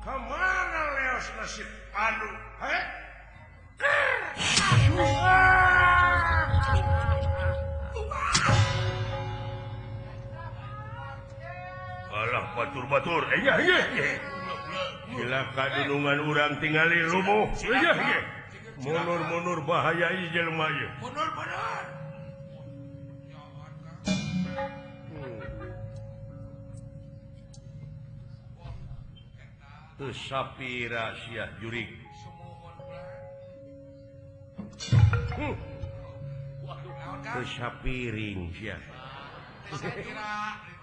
Kemana leos nasib padu? Heh? Alah batur-batur. Iya iya. Cilaka dunungan urang tingali rubuh. Iya iya. Mundur-mundur bahaya ieu jelema ieu. Mundur mundur. Teu sapira sia jurig. Teu sapiring sia.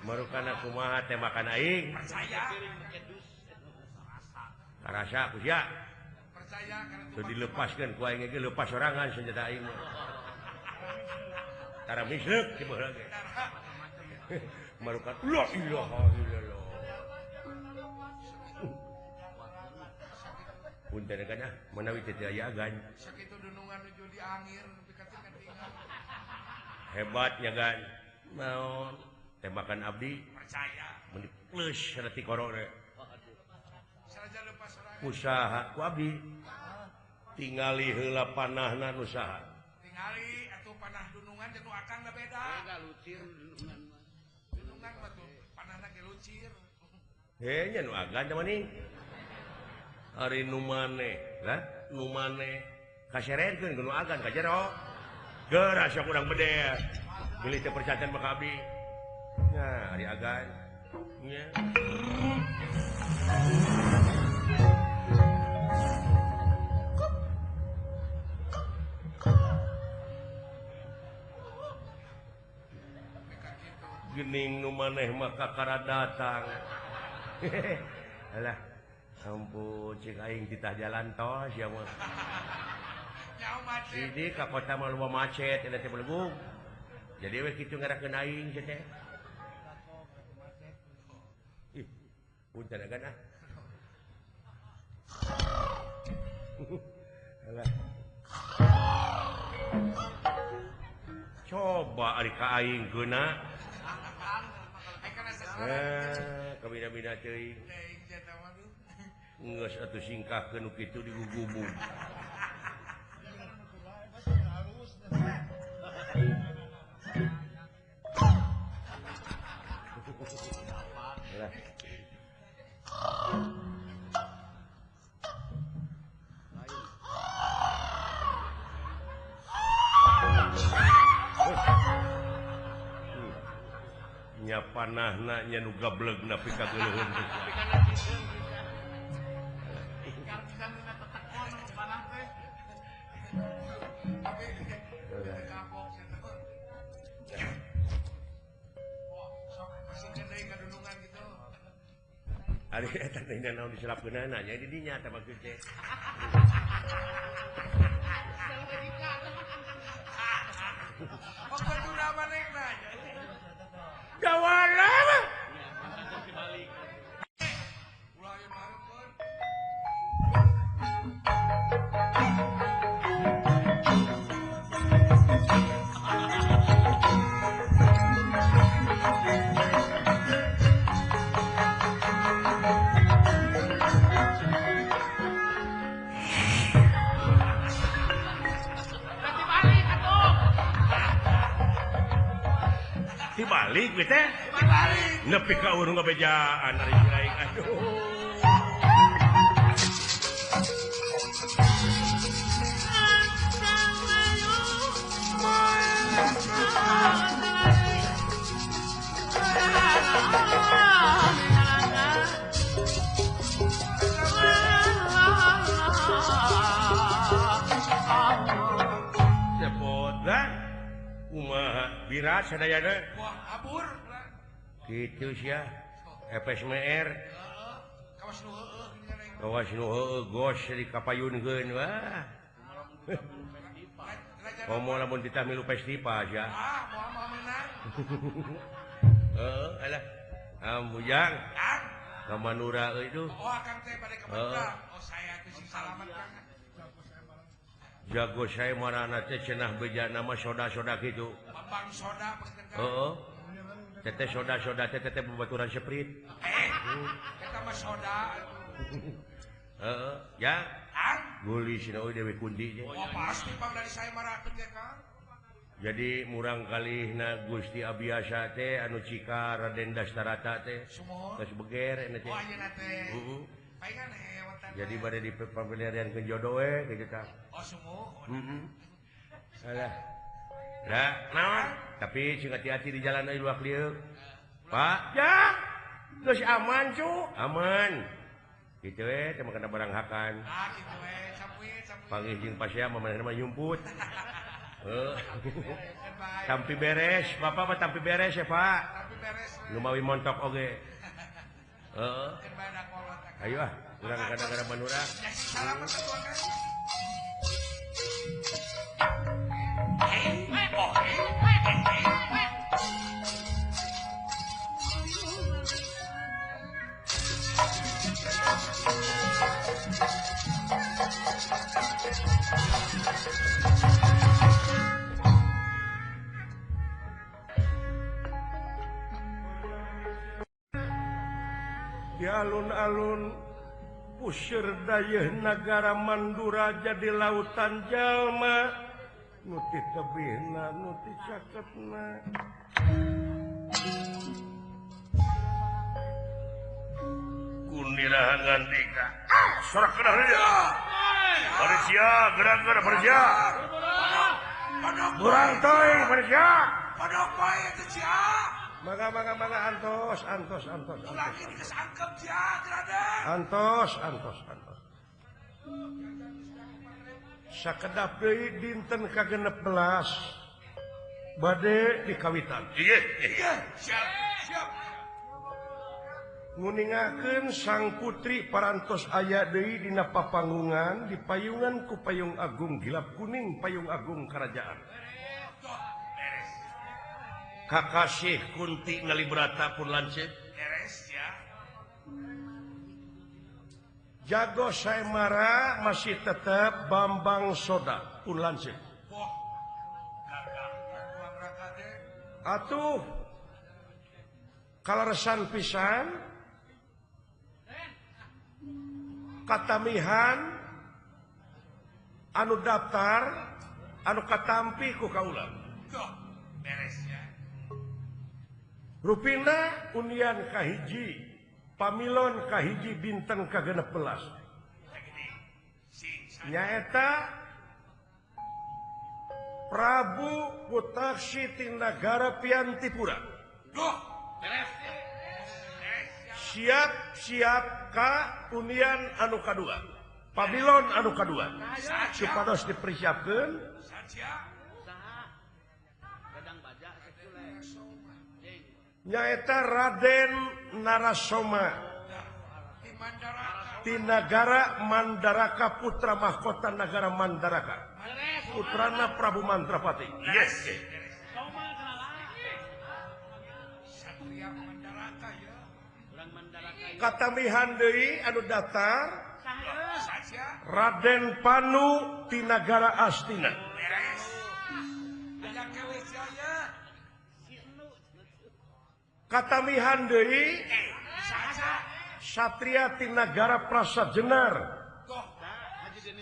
Marukana kumaha tembakan aing. Percaya. Karasa ku sia. Percaya karena teu dilepaskeun ku aing ge lepas sorangan senjata aing mah. Tara misleuk di baheula ge. Marukan la ilaha illallah. Punten kan ah manawi teu aya agan. Sakitu dunungan nuju diangir nepi ka teu katingal. Hebatnya gan. Naon tembakan abdi percaya. Mun plus reti korore. Saraja lepas sorangan. Usaha ku abdi. Tingali heula panahna nu saha. Tingali atuh panah dunungan jeung nu akang da beda. Beda lucir dunungan mah. Dunungan mah tuh panahna ge lucir. Heh nya nu agan teh maning. Ari nu maneh, lah nu maneh kaserenkeun nu agan ka jero. Geura sia kurang bedel. Beli teh percatan mah ka abdi. Nya ari agan. Nya. Gening nu maneh mah kakara datang. Alah, ampun cik aing titah jalan tol sia mah. Sidi ka kota mah loba macet eta teh belebung. Jadi we kitu ngarakeun aing sia teh. Ih, punten agan ah. Alah. Coba ari ka aing geuna. Kabina-bina teuing. Geus atuh singkahkeun nu kitu digugubug. Nya panahna nya nu gableg nepi ka geuleuheun teh. Ari eta teh naon diselapkeunana nya di dinya teh maksud teh. Jawara mah. Dibalik we teh. Dibalik. Nepi ka urang ngabejaan ari aing. Aduh. Cepot lah. Kumaha birat sadayana. Wah, abur. Kitu sia. FSMR. Kawas nu heueuh Kawas nu heueuh gos di kapayunkeun wah. Komo lamun ditah milu festival sia. Ah, moal moal menang. Heeh, alah. Ambujang. Ka Manura euy tuh. Oh, akang teh bade ka Manura. Oh, saya teh sing salamat Kang. Jago saya marana teh cenah bejana mah soda-soda kitu. Bambang soda maksudna. Heeh. Teteh soda-soda teh teteh babaturan Sprite. Eta mah soda. Heeh, ya. Guli sina euy Dewi Kunti teh. Oh, pasti Bang dari saya marakeun teh, Kang. Jadi murang kalihna Gusti Abiyasa teh anu cika Raden Dastarata teh. Geus beger eta teh. Oh, ayeuna teh. Heeh. Paingan hewetan. Jadi bade dipapilihan jodoh we kitu tah. Oh, sumuhun. Heeh. Alah. Lah, naon? Tapi sing hati-hati di jalan euy luak lieu. Pak, ya. Geus aman, cu. Aman. Kitu we teh mah kana barang hakan. Ah, kitu we, samui samui. Panggih jeung pasea mah manehna mah nyumput. Heuh. Tampi beres, Bapak mah tampi beres ya, Pak. Tampi beres. Lumawi montok oge. Heeh. Ayo ah, urang ka nagara Mandura. Salaman atuh Kang. Di alun-alun pusir dayeuh nagara Mandura jadi lautan jalma nu ti tebihna nu ti caketna. Kunirahan ngandika. Sorak kedah dia. Malaysia gerak-gerak Malaysia. Burang teuing Malaysia. Padok bae teh sia. Mangga mangga mangga antos antos antos. Lagi dikesangkep sia Raden. Antos antos antos. Sakedap deui dinten ka-16 bade dikawitan. Iya, siap siap. Nguningakeun sang putri parantos aya deui dina papanggungan di payungan ku payung agung gilap kuning payung agung kerajaan. Kakasih Kunti Nalibrata pun lanceuk. Beres ya. Jago Saemara masih tetap Bambang Soda pun lanceuk. Wah. Gagah raka teh. Atuh kaleresan pisan katamihan anu daftar anu katampi ku kaula. Tuh, beres ya. Rupina unian kahiji pamilon kahiji dinten ka-16. Nyaeta Prabu Putaksi Tinagara Piantipura. Duh, beres. Siap-siap ka unian anu kadua. Pamilon anu kadua. Supados dipersiapkeun. Nyaeta Raden Narasoma Tinagara Mandaraka putra mahkota nagara Mandaraka putrana Prabu Mandrapati. Yes. Katamihan deui anu daftar Raden Panu Tinagara Astina. Katamihan deui Satria Tinagara Prasajenar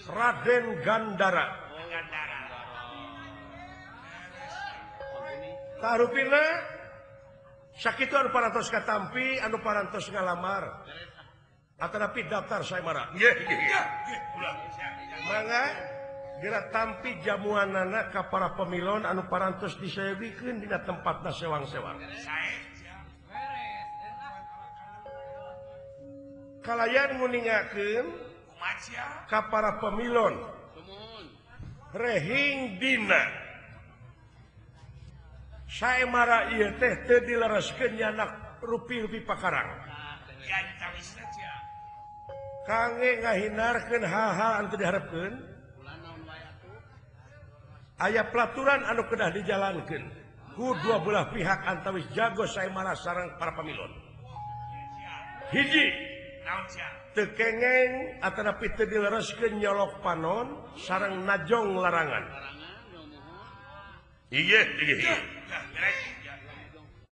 Raden Gandara. Tarupina sakitu anu parantos katampi anu parantos ngalamar atanapi daftar saemara. Nggih. Mangga geura tampi jamuanana ka para pemilon anu parantos disayogikeun dina tempatna sewang-sewang. Kalayan nguningakeun ka para pemilon rehing dina saemara ieu teh teu dilereskeun nyanak rupi-rupi pakarang kangge ngahindarkeun hal-hal anu teu diharepkeun. Aya pelaturan anu kedah dijalankeun ku dua belah pihak antawis jago saemara sareng para pemilon. Hiji teu kengeng atanapi teu dilereskeun nyolok panon sareng najong larangan. Iya, iya.